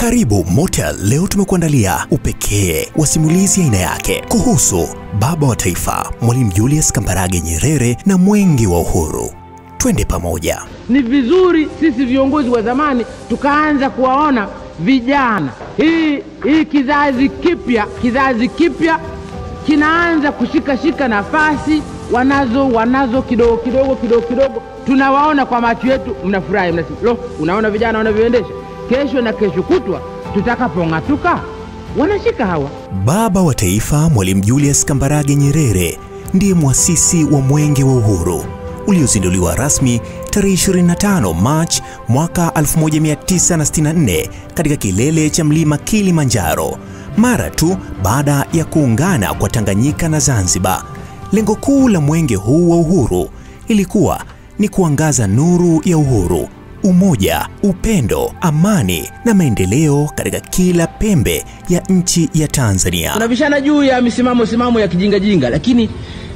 Karibu Motel. Leo tumekuandalia upekee wa simulizi aina yake kuhusu baba wa taifa Mwalimu Julius Kambarage Nyerere na Mwenge wa Uhuru. Twende pamoja. Ni vizuri sisi viongozi wa zamani tukaanza kuwaona vijana. Hii kizazi kipya kinaanza kushika nafasi, wanazo kidogo kidogo. Tunawaona kwa macho yetu, mnafurahi, mnasema lo, unaona vijana wanavyoendesha. Kesho na kesho kutwa tutakapong'atuka wanashika hawa. Baba wa taifa Mwalimu Julius Kambarage Nyerere ndiye muasisi wa Mwenge wa Uhuru uliozinduliwa rasmi tarehe 25 Machi mwaka 1964 katika kilele cha mlima Kilimanjaro, mara tu baada ya kuungana kwa Tanganyika na Zanzibar. Lengo kuu la mwenge huu wa uhuru ilikuwa ni kuangaza nuru ya uhuru, umoja, upendo, amani na maendeleo katika kila pembe ya nchi ya Tanzania. Tunabishana juu ya misimamo ya kijinga-jinga,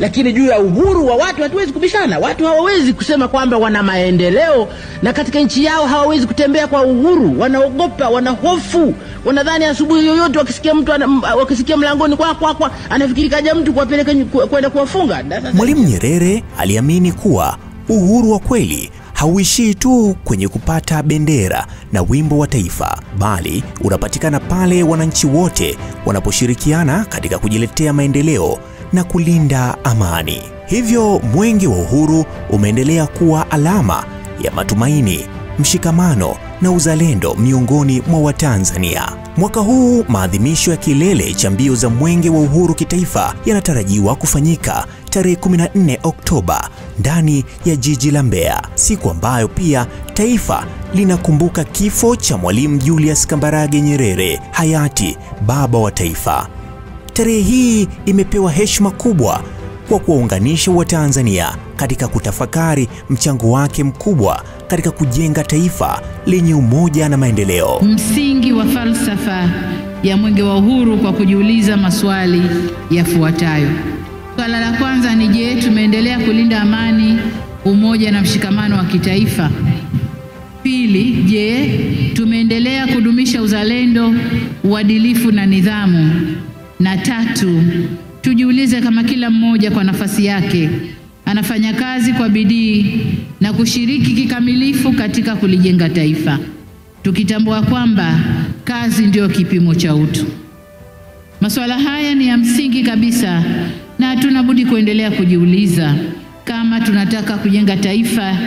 lakini juu ya uhuru wa watu hatuwezi kubishana. Watu hawawezi kusema kwamba wana maendeleo na katika nchi yao hawawezi kutembea kwa uhuru. Wanaogopa, wanahofu, wanadhani asubuhi yoyote wakisikia mtu wakisikia mlangoni kwa anafikiri kaja mtu kuwapeleka kwenda kuwafunga. Mwalimu Nyerere aliamini kuwa uhuru wa kweli hauishii tu kwenye kupata bendera na wimbo wa taifa, bali unapatikana pale wananchi wote wanaposhirikiana katika kujiletea maendeleo na kulinda amani. Hivyo Mwenge wa Uhuru umeendelea kuwa alama ya matumaini, mshikamano na uzalendo miongoni mwa Watanzania. Mwaka huu maadhimisho ya kilele cha mbio za Mwenge wa Uhuru kitaifa yanatarajiwa kufanyika tarehe 14 Oktoba ndani ya jiji la Mbeya, siku ambayo pia taifa linakumbuka kifo cha Mwalimu Julius Kambarage Nyerere, hayati baba wa taifa. Tarehe hii imepewa heshima kubwa kwa kuwaunganisha Watanzania katika kutafakari mchango wake mkubwa katika kujenga taifa lenye umoja na maendeleo. Msingi wa falsafa ya Mwenge wa Uhuru kwa kujiuliza maswali yafuatayo. Swala la kwanza ni je, tumeendelea kulinda amani, umoja na mshikamano wa kitaifa? Pili, je, tumeendelea kudumisha uzalendo, uadilifu na nidhamu? Na tatu, tujiulize kama kila mmoja kwa nafasi yake anafanya kazi kwa bidii na kushiriki kikamilifu katika kulijenga taifa, tukitambua kwamba kazi ndio kipimo cha utu. Masuala haya ni ya msingi kabisa na hatuna budi kuendelea kujiuliza kama tunataka kujenga taifa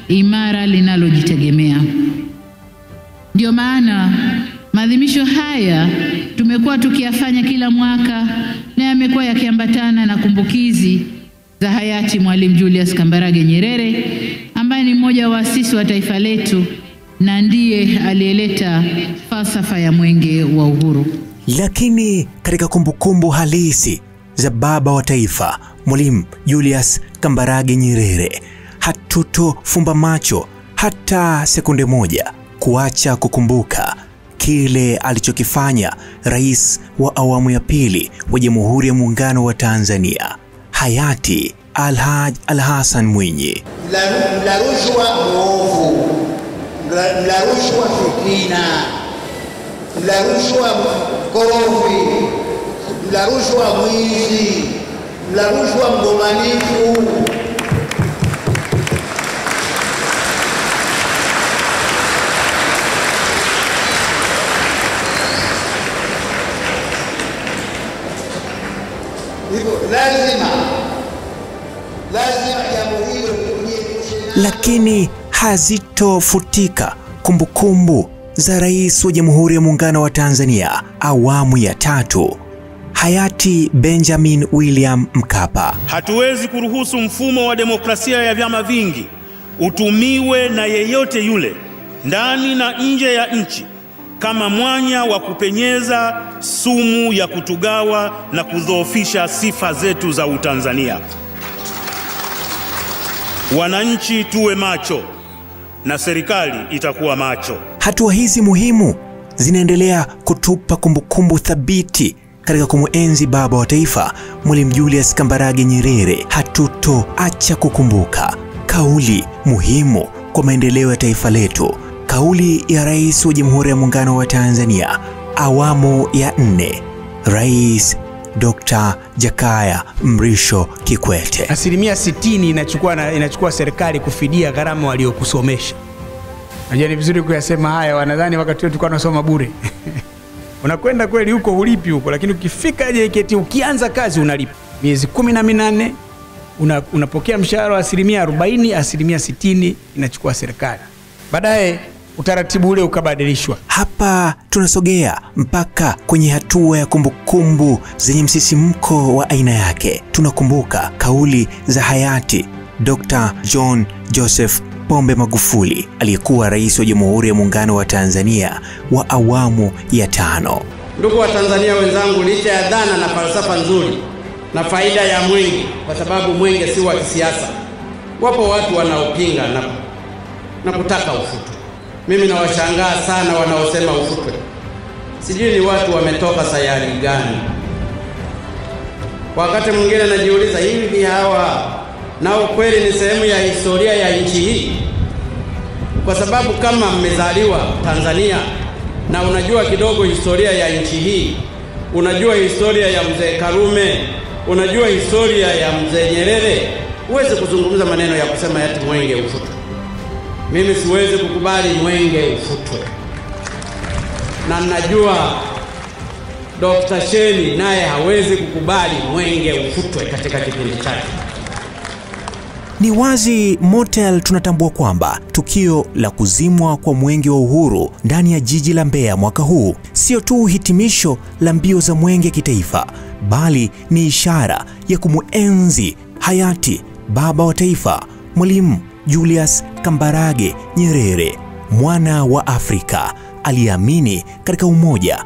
imara linalojitegemea. Ndio maana maadhimisho haya tumekuwa tukiyafanya kila mwaka na yamekuwa yakiambatana na kumbukizi za hayati Mwalimu Julius Kambarage Nyerere, ambaye ni mmoja wa waasisi wa taifa letu na ndiye aliyeleta falsafa ya Mwenge wa Uhuru. Lakini katika kumbukumbu halisi za baba wa taifa Mwalimu Julius Kambarage Nyerere, hatutofumba macho hata sekunde moja kuacha kukumbuka kile alichokifanya rais wa awamu ya pili wa Jamhuri ya Muungano wa Tanzania, hayati Alhaj Al-Hassan Mwinyi. Mla rushwa muovu, mla rushwa fitina, mla rushwa korofi, mla rushwa mwizi, mla rushwa mgomanifu. Lazima jambo hilo lijiepushe. Lakini hazitofutika kumbukumbu za rais wa Jamhuri ya Muungano wa Tanzania awamu ya tatu, hayati Benjamin William Mkapa. Hatuwezi kuruhusu mfumo wa demokrasia ya vyama vingi utumiwe na yeyote yule ndani na nje ya nchi kama mwanya wa kupenyeza sumu ya kutugawa na kudhoofisha sifa zetu za Utanzania. Wananchi tuwe macho na serikali itakuwa macho. Hatua hizi muhimu zinaendelea kutupa kumbukumbu thabiti katika kumuenzi baba wa taifa Mwalimu Julius Kambarage Nyerere. Hatutoacha kukumbuka kauli muhimu kwa maendeleo ya taifa letu Kauli ya Rais wa Jamhuri ya Muungano wa Tanzania awamu ya 4, Rais Dr. Jakaya Mrisho Kikwete. 60% inachukua serikali kufidia gharama waliokusomesha. Unajua ni vizuri kuyasema haya, wanadhani wakati wetu tulikuwa tunasoma bure. Unakwenda kweli huko hulipi huko, lakini ukifika JKT ukianza kazi unalipa. Miezi 18 unapokea mshahara wa 40%, 60% inachukua serikali. Baadaye utaratibu ule ukabadilishwa. Hapa tunasogea mpaka kwenye hatua ya kumbukumbu zenye msisimko wa aina yake. Tunakumbuka kauli za hayati Dr. John Joseph Pombe Magufuli, aliyekuwa rais wa Jamhuri ya Muungano wa Tanzania wa awamu ya 5. Ndugu wa Tanzania wenzangu, licha ya dhana na falsafa nzuri na faida ya mwenge, kwa sababu mwenge si wa kisiasa, wapo watu wanaopinga na kutaka ufutwe. Mimi nawashangaa sana wanaosema ufutwe. Sijui ni watu wametoka sayari gani. Wakati mwingine najiuliza, hivi hawa nao kweli ni sehemu ya historia ya nchi hii? Kwa sababu kama mmezaliwa Tanzania na unajua kidogo historia ya nchi hii, unajua historia ya Mzee Karume, unajua historia ya Mzee Nyerere, huwezi kuzungumza maneno ya kusema eti mwenge ufutwe. Mimi siwezi kukubali mwenge ufutwe. Na najua Dr. Sheni naye hawezi kukubali mwenge ufutwe katika kipindi chake. Ni wazi Motel tunatambua kwamba tukio la kuzimwa kwa Mwenge wa Uhuru ndani ya jiji la Mbeya mwaka huu sio tu hitimisho la mbio za mwenge kitaifa, bali ni ishara ya kumuenzi hayati baba wa taifa Mwalimu Julius Kambarage Nyerere, mwana wa Afrika aliyeamini katika umoja,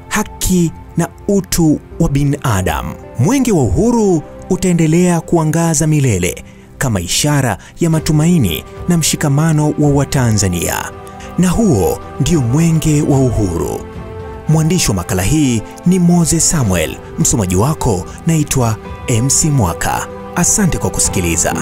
haki na utu wa binadamu. Mwenge wa Uhuru utaendelea kuangaza milele kama ishara ya matumaini na mshikamano wa Watanzania. Na huo ndio Mwenge wa Uhuru. Mwandishi wa makala hii ni Moses Samuel, msomaji wako naitwa MC Mwaka. Asante kwa kusikiliza.